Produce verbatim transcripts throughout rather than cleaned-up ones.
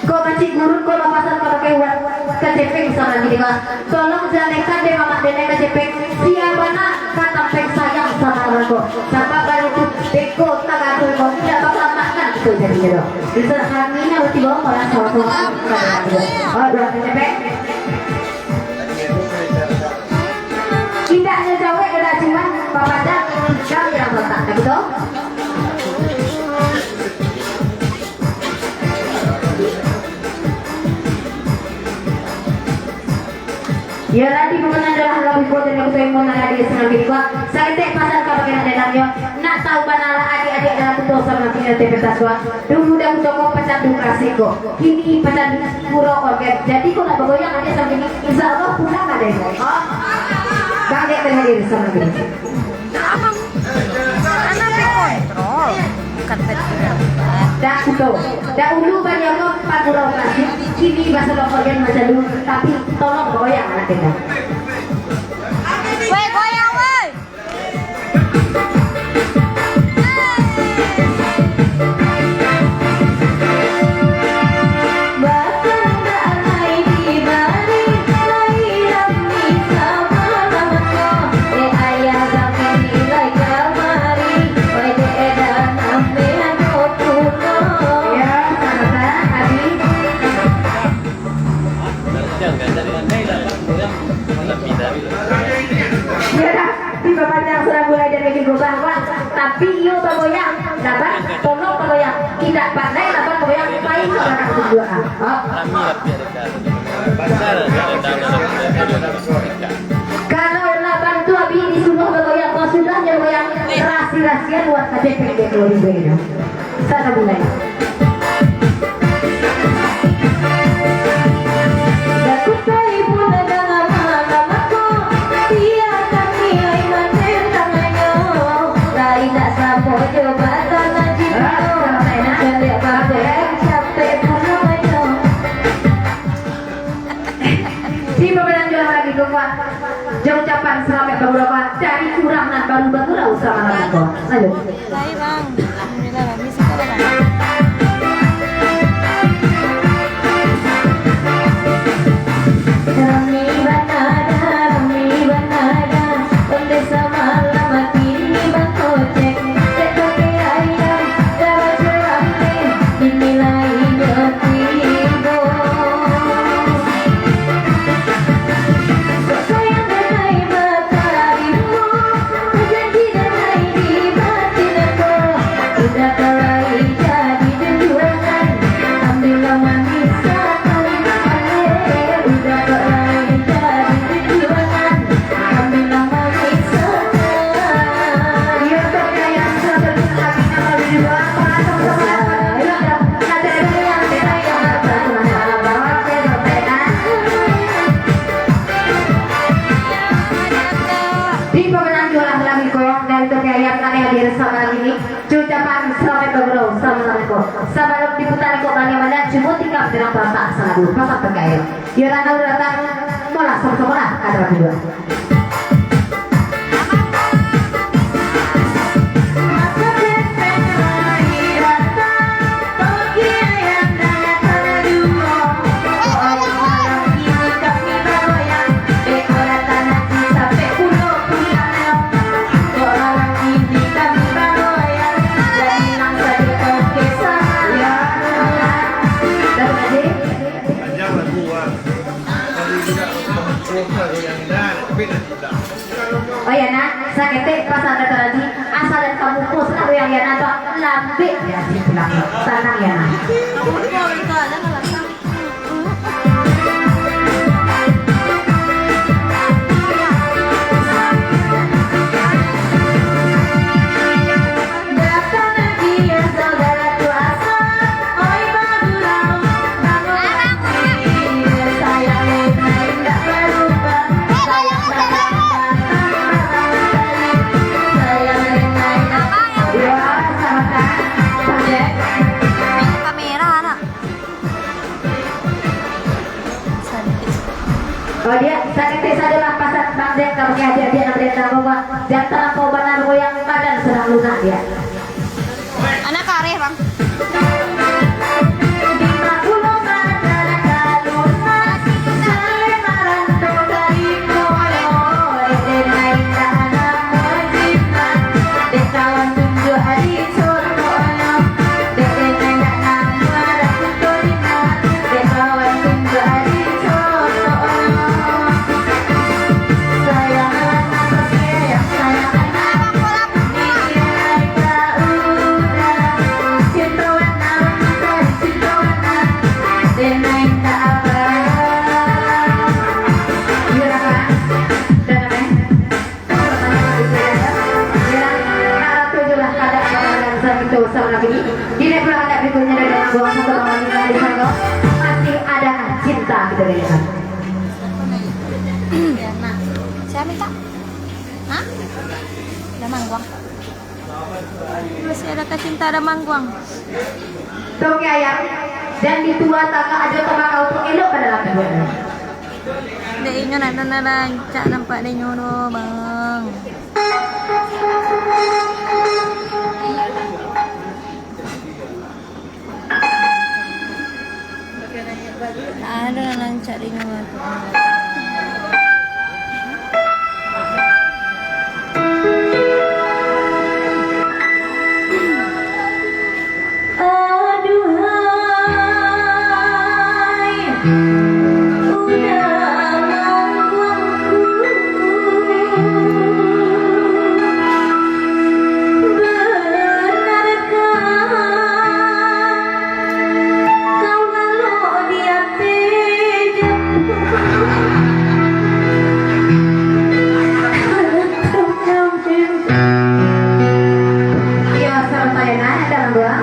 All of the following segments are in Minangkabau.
Ko kacik gurun ko bapasan ka pakai uang kacepeng sama gini ko. Tolong jalehkan dek mamak dek naiak kacepeng, sia bana ka tampek sayang sama urang ko. Sabab bana tu beko tagaduah ko indak bakalamakan kito jadinyo doh. Bisa kami nan batibo malah sama-sama. Oh, dua kacepeng. Indaknyo jawek adalah cuman bapadan tiga yang letak, betul? Yo, tadi bukan adalah lagu kuat dan lagu taimun adalah di senang diri kuat. Saketek pasan ka bagian dalamnyo. Nak tahu bana lah adik-adik dalam kuto sama kini T P Taswa. Dulu dah kuto ko pacandu klasik ko. Kini pacandu puro orgen. Jadi ko nak bagoyang aja sambil ni. Insya Allah pulang ada yang bawa. Bang Dek hadir sama kini. Abang, anak kontrol. Bukan tadi. Dah kuto. Dahulu banyak ko paguro klasik. Kini bahasa orgen macam dulu. Tapi tolong bagoyang anak kita. Weh, goyang, weh. Iyo dah, tibo panjang surang gulai dari minggu bang, bang. Tapi iyo bagoyang, laban tolong bagoyang. Indak pandai laban bagoyang, payi ka balakang dulu, ah. Oh. Kalau laban tu abih disuruah bagoyang, kalau sudah nyo bagoyang, rahasi-rahasian buat K T P dek dua ribu ini. Sana mulai. Tibo badan jualan lagi ko, Pak. Jo ucapan salamaik bagurau, Pak, dari urang nan baru bagurau sama-sama ko. Lanjut. Baik, Bang. Alhamdulillah, Bang. Di situ ada, Bang. Rami banada, rami banada. Onde samalam kini bakocek. Dek toke ayam, karajo rami. Kini lai nyo tibo. Di pemenang juara lagi ko dari Toke Ayam kami hadir sama lagi ni. Ucapan salamaik bagurau, salamaik bagurau. Sabalum diputar ko baliak-baliak, cubo tingga terang peratak saladu. Pasang Toke Ayam. Yo, rano datang, molah sama-sama lah, ada berdua. Oh ya, nah, saketek pasan dari tadi, asa den kamukus lah, ya, ya, nah, tu lambek, ya, si pulang. Tanang, ya, nah. Kamera, anak. Oh, dia, saketek sajo lah pasan Bang Dek, kalau punya adik-adik nak beli tambah, Bang. Jangan terlampau banyak goyang, badan sedang lunak dia. Anak kareh, Bang. Lima puluh Masih adakah cinta kita berikan? Siapa minta? Hah? Udah mangguang. Masih adakah cinta ada mangguang? Tongki ayam, dan di tua tangga ajo tembakau tu elok ka dalam tubuah. Dek inyo nak, nak, nak rancak nampak dek inyo tu, bang. Ado nan rancak di nyo tu. Aduhai, udah mangguangku. Benarkah kau lalok di ateh jabu? Iyo, saroto Yana, dalam doa.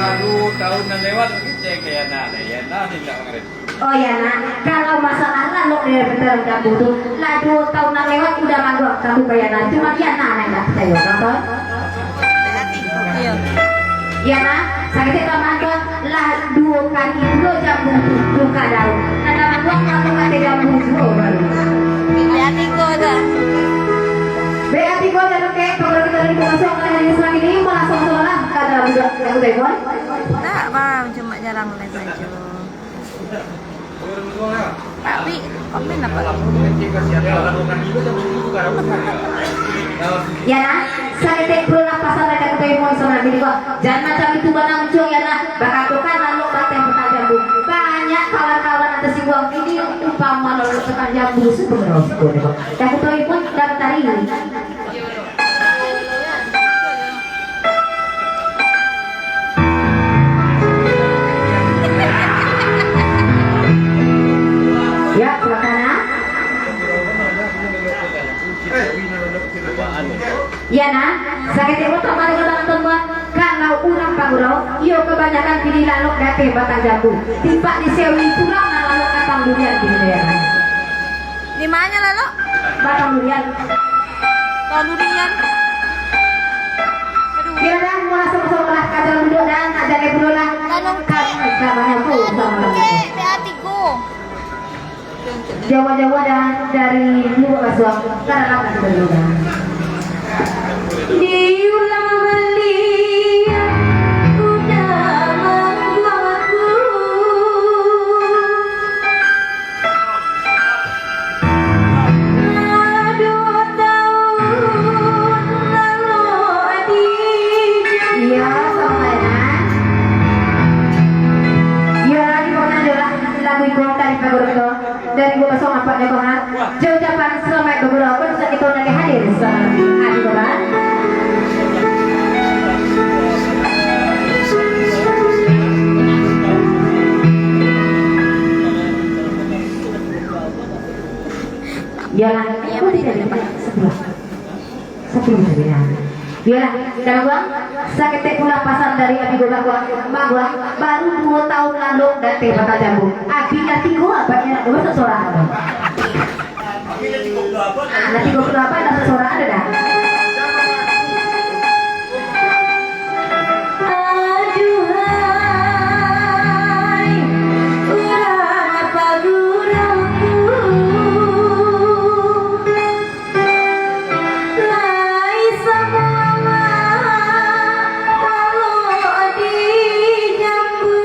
Aduh, tahun nan lewat, cek Yana, Yana tidak mengerti. Oh ya nak, kalau masalah lalok di dalam jambu tu, lah duo tahun nan lewat udah mangguang kamu ka Yana, cuma Yana nan indak picayo, nonton. Iyo. Yana, saketek lah mangguang, lah duo kali pulo jambu tu, duka daun. Nan mangguang kamu ka ateh jambu juo baru. Bea tigo tu. Bea tigo dan oke, kalau kita dari pengasuhan hari ini, semakin ini, malah sama-sama lah, kada budak, yang udah ikon. Tak, bang, cuma jarang live aja. Tapi, komen apa? Ya nah, saketek pulo lah pasan dari Datuak Imam Islam Nabi ko. Jan macam itu bana muncul ya nah, bakatokan lalok bateh batang jambu. Banyak kawan-kawan nan tasingguang, ini umpamo lalok batang jambu, sudah berapa siko ni ko. Datuak Imam daftar ini. Ya, silakan, ah. Ya, nah, saketek pulo tambah dengan tangan tuan, kalau urang pagurau, iyo kabanyakan pilih lalok di ateh batang jambu. Tipak di sewi pulang, nah, lalok batang durian di dunia. Di mana lalok? Batang durian. Batang durian. Aduh. Iyo dah, murah sama-sama lah, ka dalam duduak dah, nak jalan dulu lah. Tanam. Ka, ka manyambung sama-sama. Oke, P A tiga. Jauah-jauah dah dari Lubuk Basuang, ka dalam lah kita dulu dah. Diulang baliak udah mangguangku. Lah duo taun lalok di Iyo, sama ya. Iyo, lagi pokoknya adalah lagu ikon dari Pak Guru Ketua. Dari dua kosong empat Jawa Tengah, jauh ucapan selamat bagurau, baru saja kita nak hadir sama Adi Kobar. Iyalah, iya, boleh, boleh, boleh. Sebelah. Satu saja. Iyolah, dah mangguang, saketek pulo pasan dari Abi Gobak, mangguang, baru duo taun lalok di ateh batang jambu. Abi lah tigo, abaknyo nak duo sasorang. Ah, lah tigo pulo apo, lah sasorang ado dah. Aduhai, urang pagurauku. Lai samulo lalok di jambu,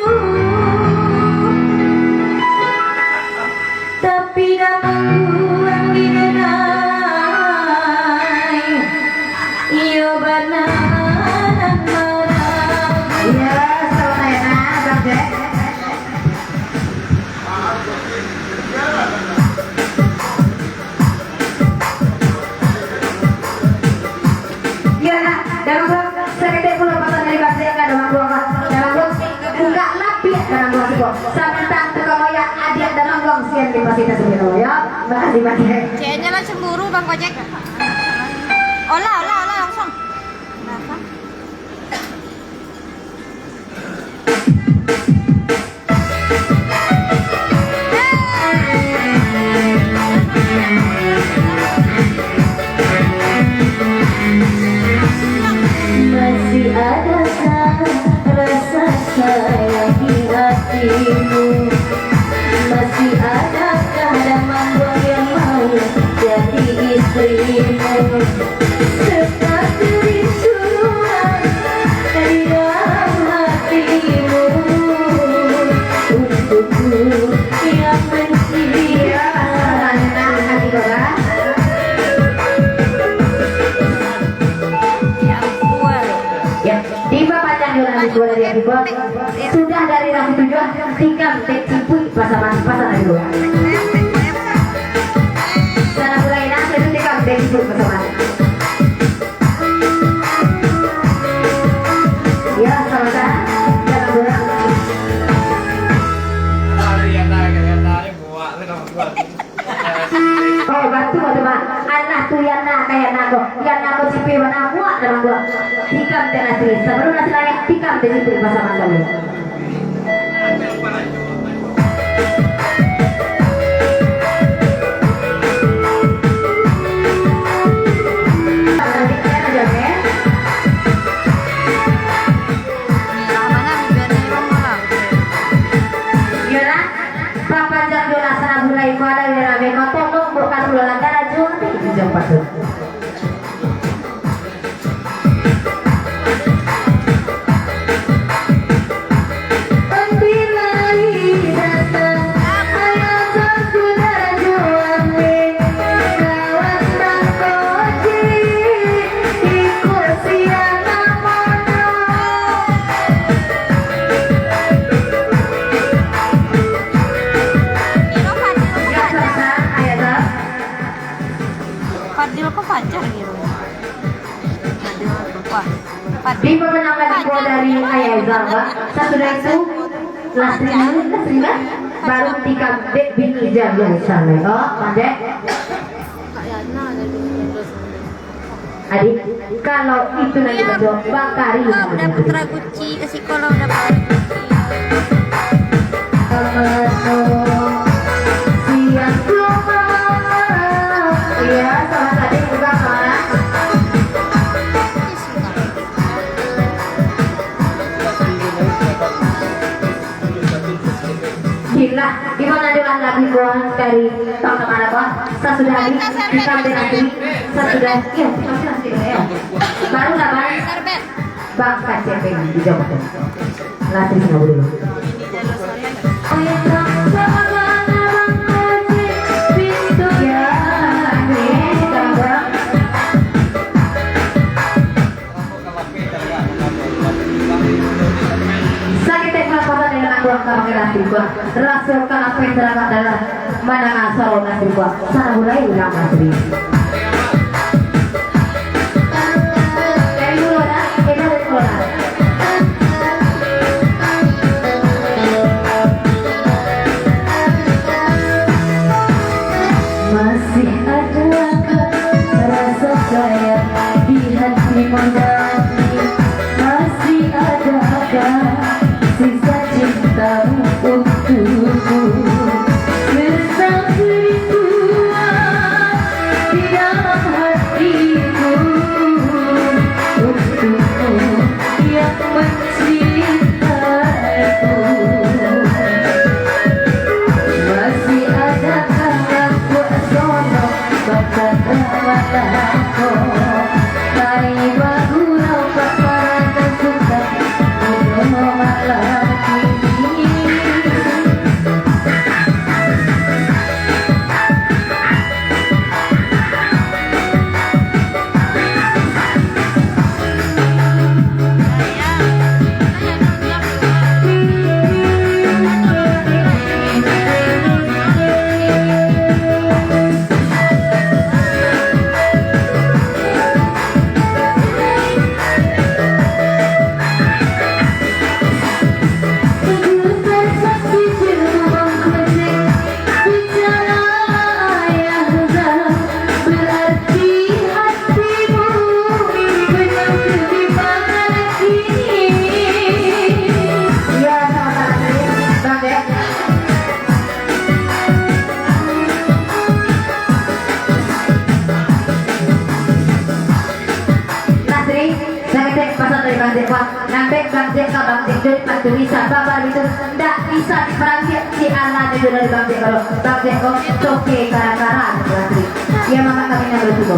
tapi dah mangguang di denai. Iyo bana nan marabu. Iyo, selamat ya, Bang Jack. Iyo nah, dalam gua, saketek pulo pasan dari Basek ka dalam gua, Pak. Dalam gua, buka lapiak dalam gua siko. Sabanta tukang oyak adiak dalam gua sian di pasita sebelum, yo. Makasih, Basek. Kayaknya lah cemburu, Bang Gojek. Olah, olah, olah, langsung. Kenapa? Masih adakah damang buang yang mau jadi istrimu? Tetap kerinduan di dalam hatimu untukku yang mencintai. Ya, tiba panjang jualan di sekolah dia tiba. Sudah dari lagu tujuah, tikam dek cipuik pasaman, pasaman dulu. Sana mulai nang, itu tikam dek cipuik pasaman. Ya, sama-sama. Jangan kurang. Oh, batu tu mah. Alah tu Yana ka Yana ko. Yana ko cipuik bana buak dalam buak. Tikam dek Nasri. Sabalum Nasri naiak, tikam dek cipuik pasaman dulu. Iyolah. Papanjang jo lah sana burai ko ado nan rame ko, tolong buka dulu lah, karajo nanti itu jam empat tu. Bila datang ayah saudara jo ameh, kawan tangkoji, ikut siang namonyo. Iro Fadil ko pacar. Fadil ko pacar gitu. Fadil, wah. Fadil. Di pemenang lagi dari Ayah Zalba. Sasudah itu, Lasrina, Lasrina, baru tikam dek bini jalur sana. Oh, pandai. Kak Yana ada dulu. Adik, kalau itu nanti betul, Bang Kari. Oh, udah putra Gucci, ke psikolog udah putra Gucci. Siang kelomar. Iya, sama tadi juga, Bang. Bismillah, di mana adalah lagu doa dari Bang Kamar apa? Sasudah ini, kita ambil nanti. Sasudah, iya, kita ambil nanti, ya. Baru lah, Bang. Bang Kaceng pengen dijawab. Nanti sama dulu. Ya, ini sekarang, Bang. Saketek malapasan dengan angguang ka pakai Nasri kuah. Raso kalapeh taragak dalam mandanga suaro Nasri kuah. Sana mulai ulang Nasri. Dari dulu dah, kita dari dulu dah. Masih adakah rasa sayang di hatimu, Dani? Masih adakah sisa cintamu untukku? Rasa kerinduan di dalam hatiku untukmu yang mencintaiku. Masih adakah nan kuat sono bakal malam ko? Mari bagurau bak parasaan suka, mudo malam kini. Itu ndak bisa diparambiak, si alah jo dari Bang Jack, kalau Bang Jack ko toke kara-kara, Bang Jack. Ya, mama kami nan batigo.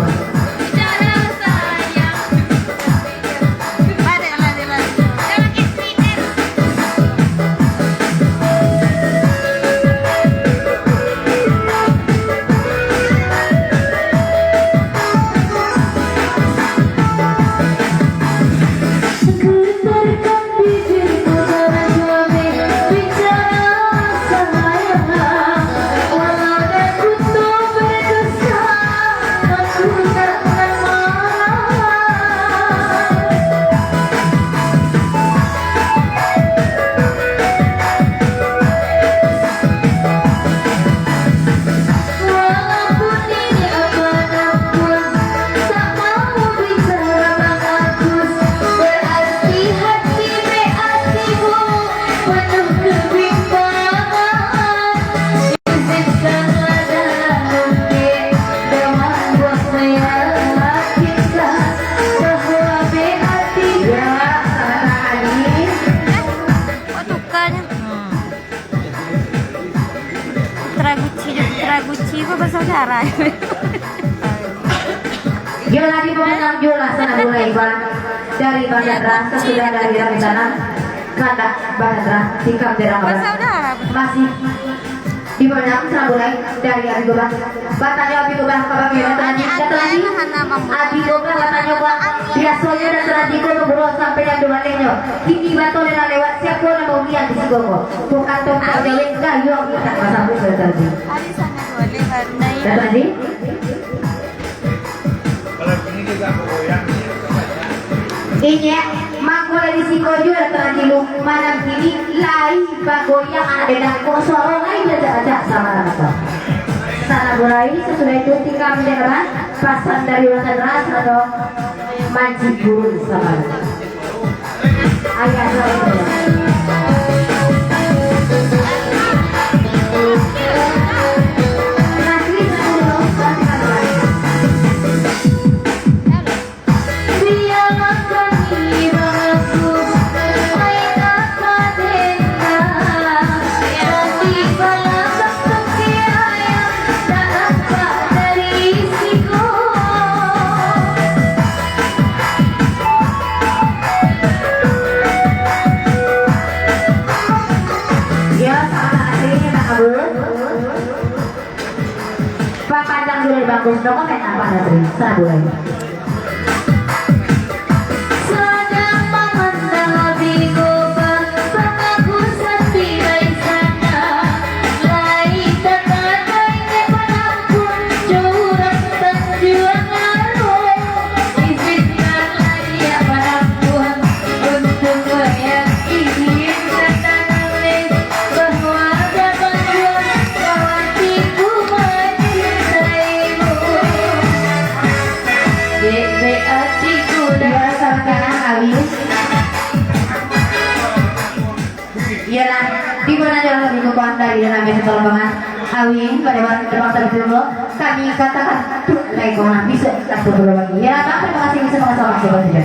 Kok tukanyo? Hmm. Putra Gucci jo Putra Gucci ko basaudara. Yo lah, dipamanang juo lah sanak bulai, Bang. Dari Banda Dra, sasudah dari Rami Tanah, kandak Banda Dra, tikam terang, Bang. Basaudara. Masih dipamanang sanak bulai dari Abi Gobang. Batanyo Abi Gobang ka Bang Yo, Dato' Anji, Dato' Anji. Abi Gobang batanyo ka, biasonyo Dato' Anji ko bagurau sampai jam duo malam nyo. Kini batua lah lewat, siapo nan baundian di siko ko? Bukan tompok jawek, gayuang mintak basambuik, Dato' Anji. Ari sangat boleh, Bang. Dato' Anji? Inyo, mangko dari siko juo Dato' Anji lu, malam kini lai bagoyang anak dedang ko, suaro lai bacak-acak samalam ko. Sanak bulai, sasudah itu tikam dek urang, pasan dari urang sadra, sado mancik burung samalam. Ayah, Yo, selamat aslinya, Kak Abul. Papandang dulu bagus, dong, komen apa nanti? Sabulan. Iyolah, di mana jalan minggu kuandari dalam biasa tolong bangan. Awin, pada waktu terpaksa betul, kami katakan, tuh, lai kau nak bisa, tak perlu lagi. Iyolah, Bang, terima kasih, bisa sama-sama, coba saja.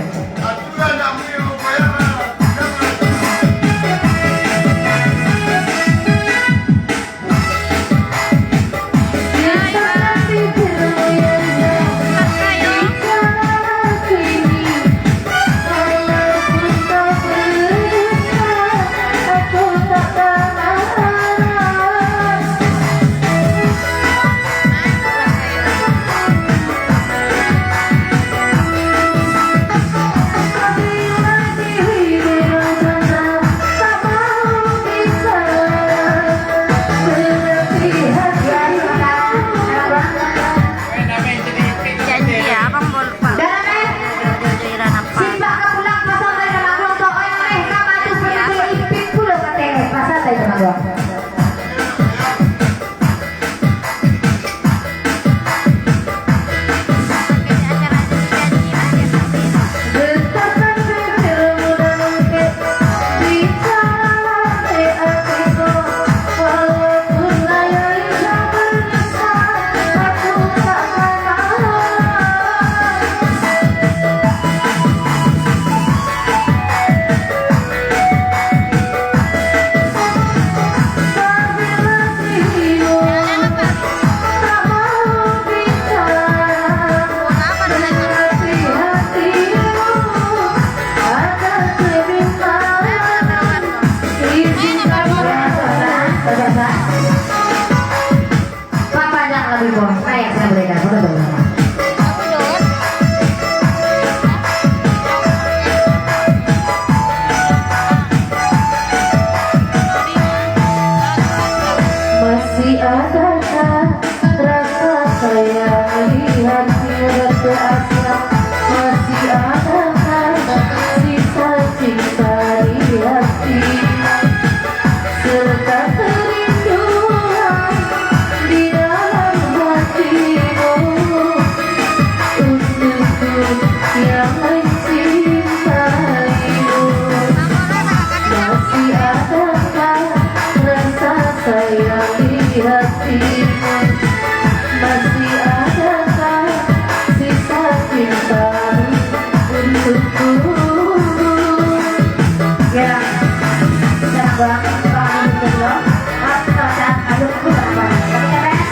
Papanjang lagu ko. Naik, sudah beredar. Sudah beredar. Masih adakah rasa sayang di hati, rasa asing? Masih adakah sisa cinta di hati? Serta kerinduan di dalam hatimu untukku yang mencintaimu. Masih adakah rasa sayang di hatimu? Masih adakah sisa cintamu untukku? Ya, senang banget, Bang, gitu loh. Pas kita udah, aduh, aku udah apa? Tapi ya, Bang?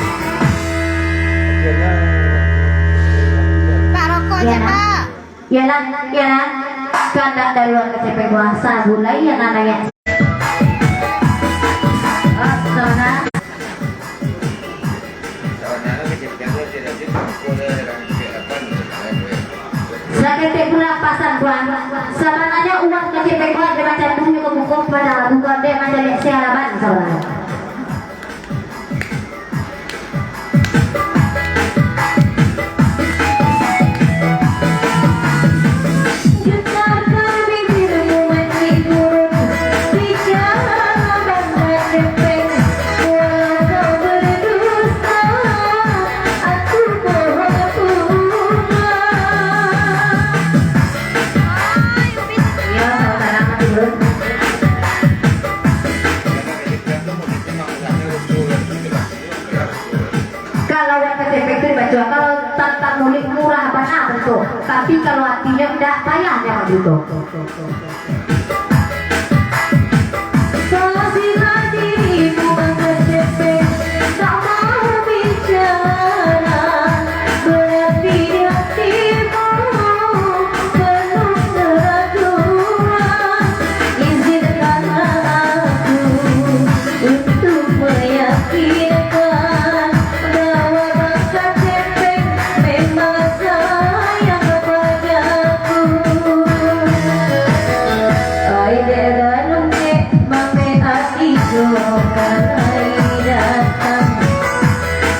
Pak, rokok aja, Pak. Iyalah, iyalah. Kandak dari luar kecepek puasa, gulai yang namanya. Astagfirullah. Saketek pula pasan, Tuan. Sabananyo uwang kecek beko dek macam tu, nyo ka buko pado lagu ko, dek macam dek si Alaban sabananyo. Jutarkan bibirmu mancik gurun, bicara banda cepeng, walau kau berdusta, aku bohong pula. Iyo, saudara mati dulu. Kalau urang kecek beko tu dibaco, kalau tantang mulik murah bana tu, tapi kalau atinyo indak, payah nyo maju tu. Salah sirah dirimu mangkecek beko, tak mau bicara, berarti di hatimu penuh keraguan. Izinkanlah aku untuk meyakinkan bahwa bangsa cepeng memang sayang kepadaku. Ai dek gadung dek, mame ati jo ka lai datang.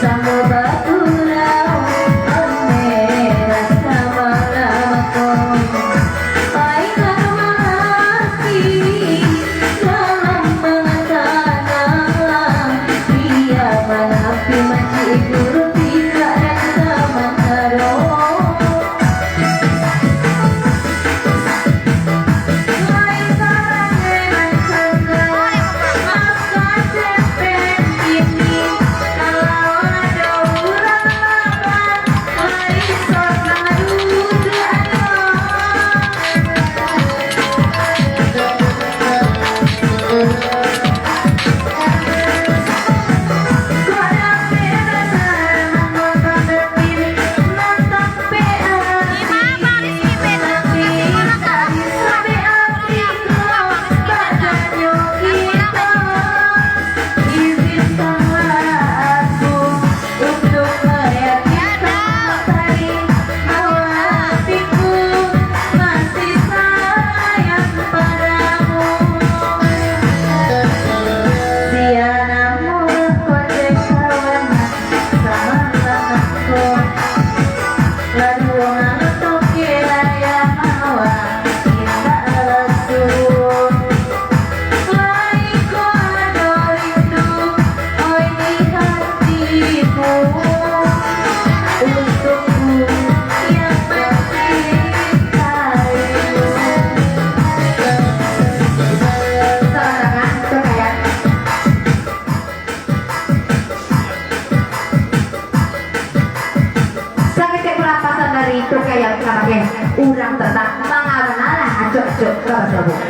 Samo bagurau, ame rasa malam ko. Ai ka mati dalam mangatana, biya manapi mancik guru pika dan samantaro. Saketek pula pasan dari Tokayang Kabake, urang tatap mangabanalah acok-acok ka basabuk.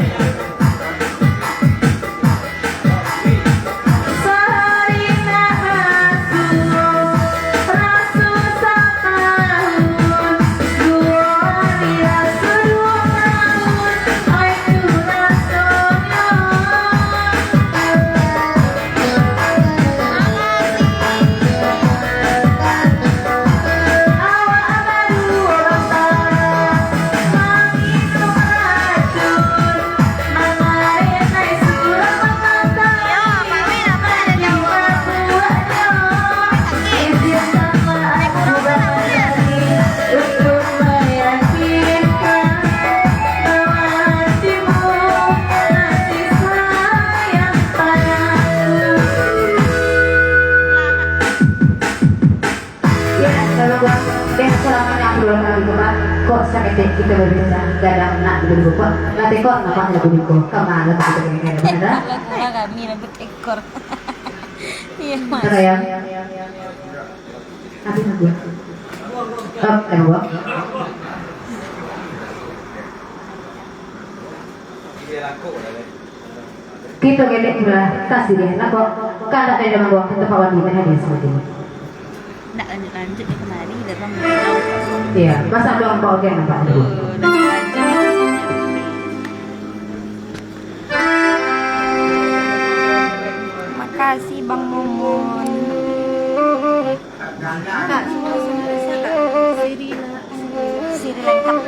Kalau di tempat, kok saketek kito babincang, gadang nak bali buko. Lah teko nampak lah bali buko. Ka ma lah kito kene-kene, bana? Lah kami lah batekor. Iyo, Mas. Tara, yo? Habis buah. Oh, eh, buah. Kito gelek pulo, kasih dia, lah kok. Kandak dari dalam buah, tempat wani, kan hadiah sama dia. Ndak lanjut-lanjut di kemari, dah bang, dah tahu. Iya, masa doang Pak Ogen nampak dulu. Oh, dah lanjut. Makasih, Bang Momon. Kak, semua, semua, Kak. Siri lah. Siri lengkap.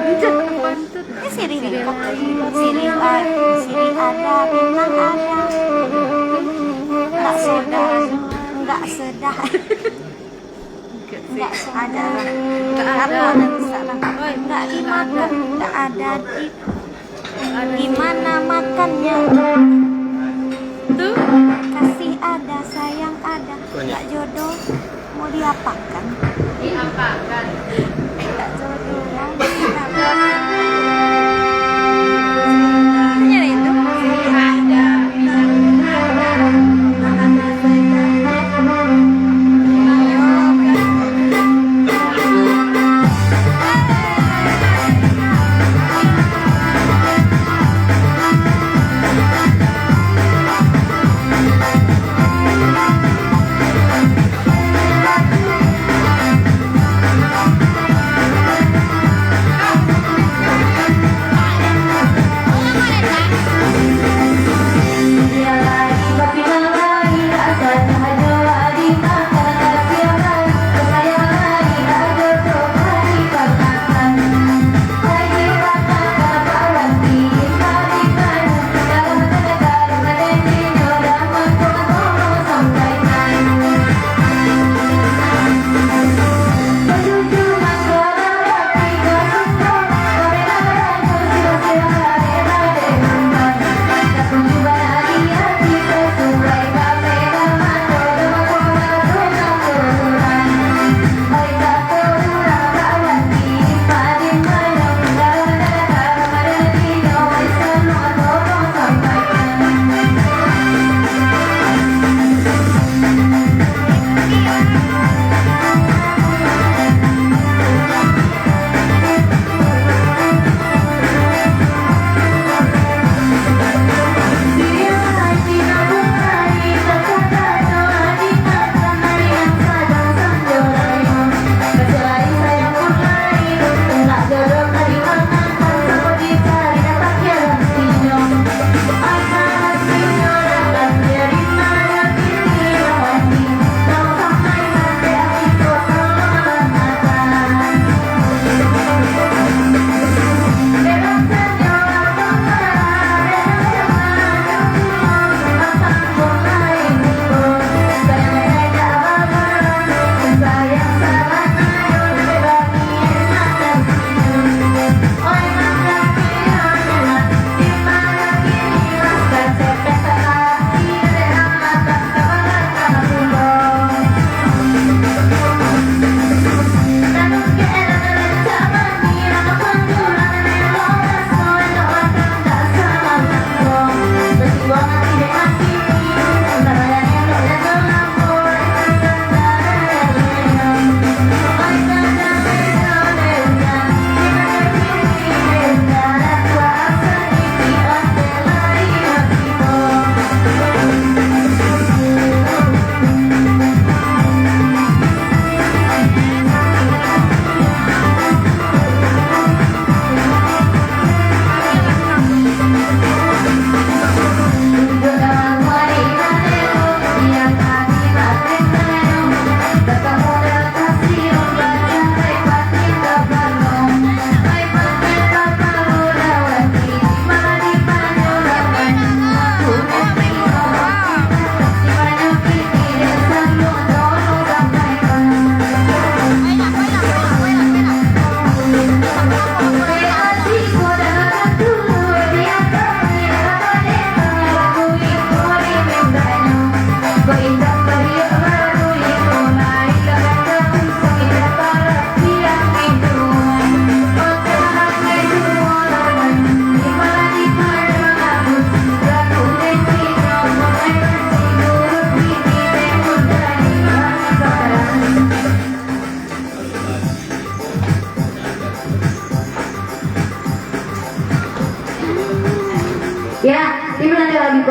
Ini siri lengkap. Siri, ah, siri ada, bintang ada. Nggak sudah, nggak sudah. Nggak ada. Nggak ada. Apa yang salah? Nggak dimakan, nggak ada di, di mana makannya. Tuh. Kasih ada, sayang ada. Nggak jodoh, mau diapakan? Diapakan? Nggak jodoh, mau diapakan? Hanya itu. Ada.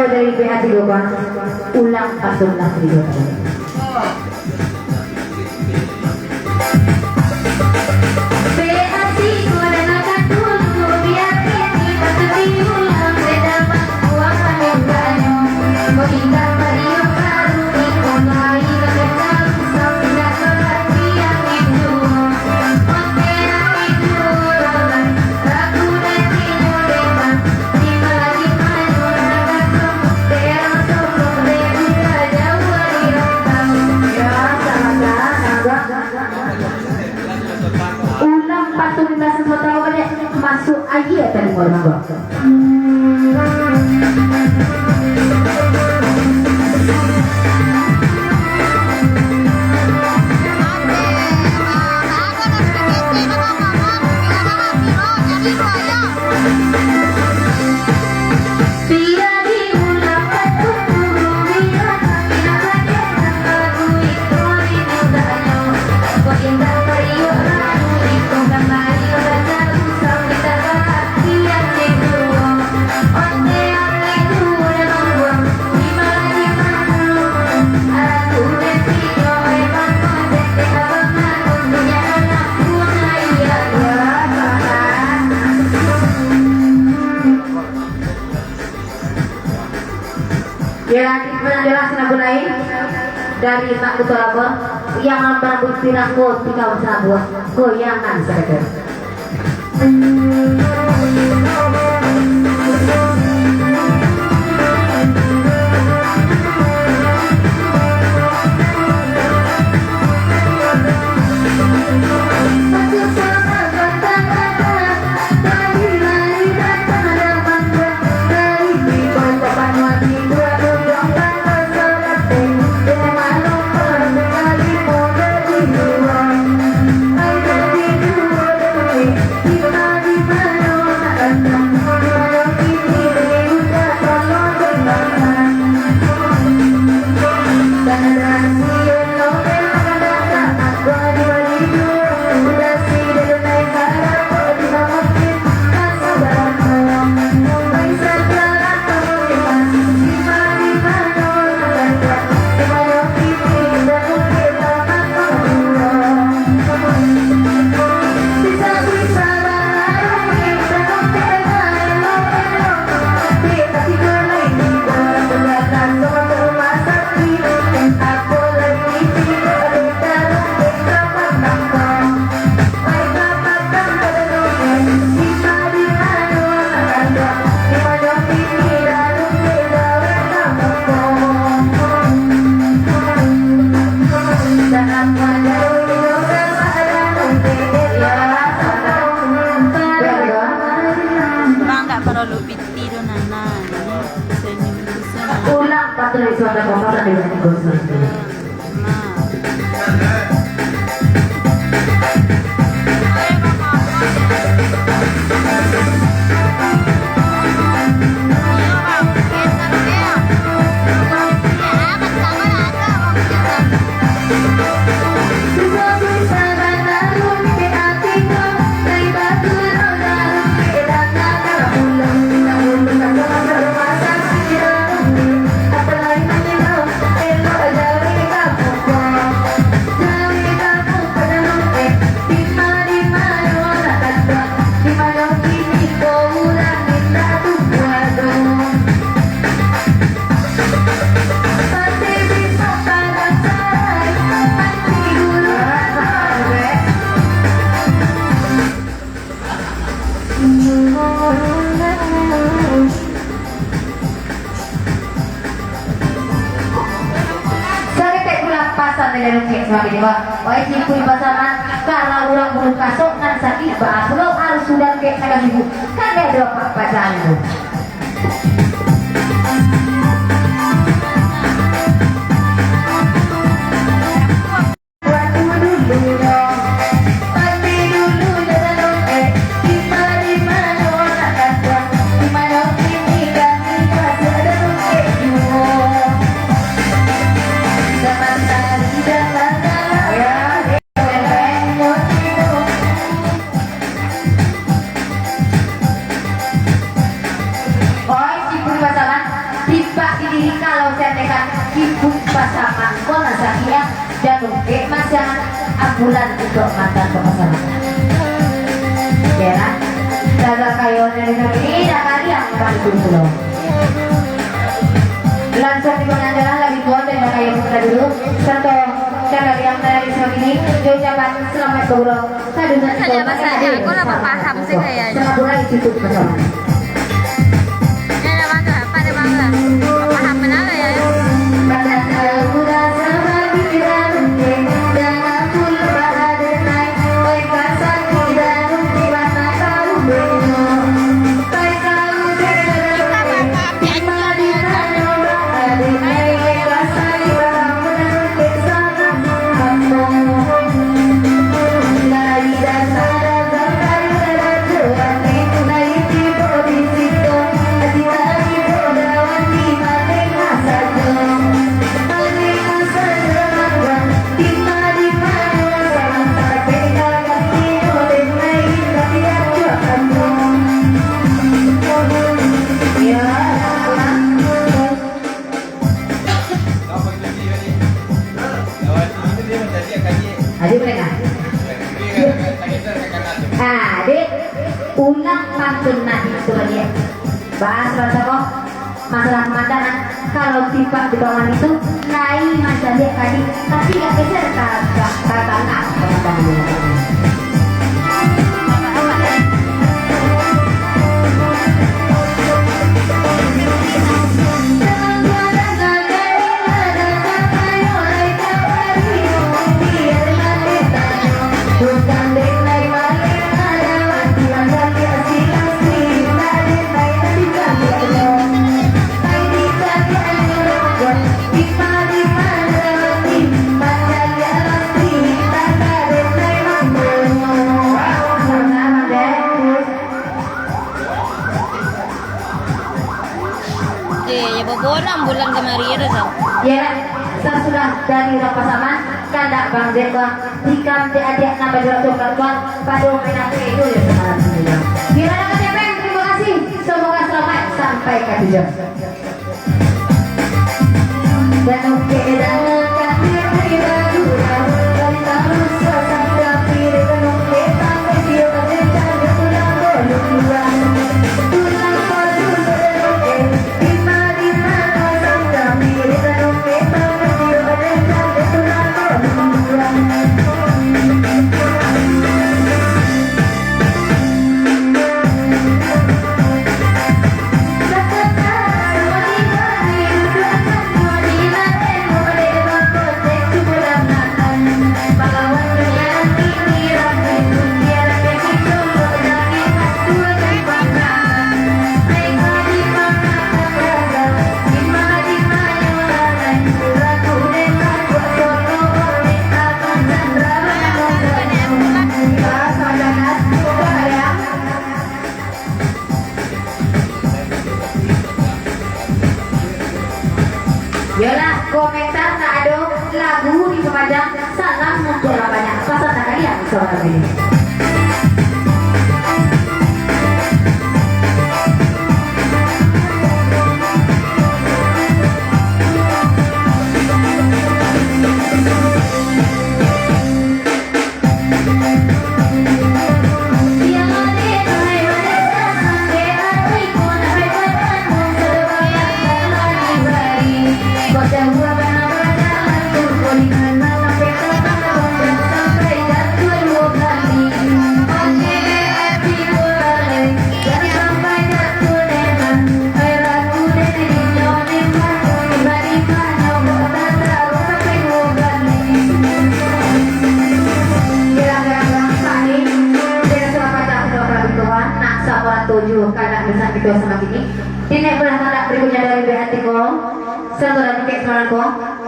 Dari P A tiga, Bang. Ulang pantun lah tiga kali. Ulang pantun di bahaso Sumatera baliak, masuak aia ka limo manggo. Yo, lanjuik, lanjuik lah, sinabu lain dari Mak Kuto Labor, yang lambar buih pirang ko, tingga sabuah goyangan sadakah. Bang, ndak paralu piti tu, Nana. Ini senyum tu, senyum. Ulang pantun dari Sumatera Barat dengan Gus Nurdi. Saketek pulang pasan dari Lukek Suami Dewa. Wahai si Pui Pasaman, kalau urang bulu kasok nan sakik, baa pulo harus sudah kek sagak ibu. Kan dia dua pak pacaran itu. Ambulan untuak mantan papasaran. Yo lah, tagak kayo dari kami, dah kalian balik pulo. Langsuang di pangandaran lagi kuat dari kayo kita dulu, serta dan kalian dari sini, ucapan selamat bergurau. Sadukan kita. Saja bahasa Jago lah, paham sih kayaknya. Selamat bergurau, itu pasaran. Adik mereka. Ah, dek, ulang pantun Nabi tu baliak. Bahas bahasa ko, masalah pemandangan. Kalau tipak di bawah itu, lai mancaliak tadi, tapi gak geser ka, ka, ka tangah pemandangan. Eh, ya bobo enam bulan kamari ado, Sam. Ya, sasudah dari Rapasaman, kandak Bang Zek, Bang. Hikam dek adiak nan bajuang tu, Bang, pado main ape tu ya samalam tu, Bang. Kira dah kata, Bang, terima kasih. Semoga selamat sampai ka tujuan. Yolah, komentar nak ado, lagu dipapanjang, salam nan banyak, pasan nak kalian, saudara ini. Samoran tujuh, kanak besar kita sama kini. Tinek belah kanak berikutnya dari B H T ko. Satu lagi kek semalam ko.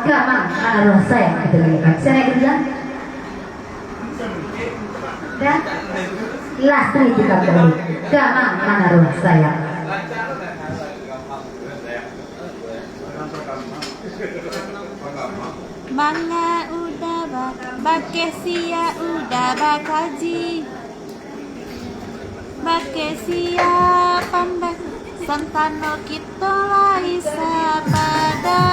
Gamang, mana roh sayang kita lagi. Sana kita. Dah. Last three kita kembali. Gamang, mana roh sayang. Manga uda ba-, bakeh sia uda bakaji. Bakeh sia pandai, santano kito lai sapada.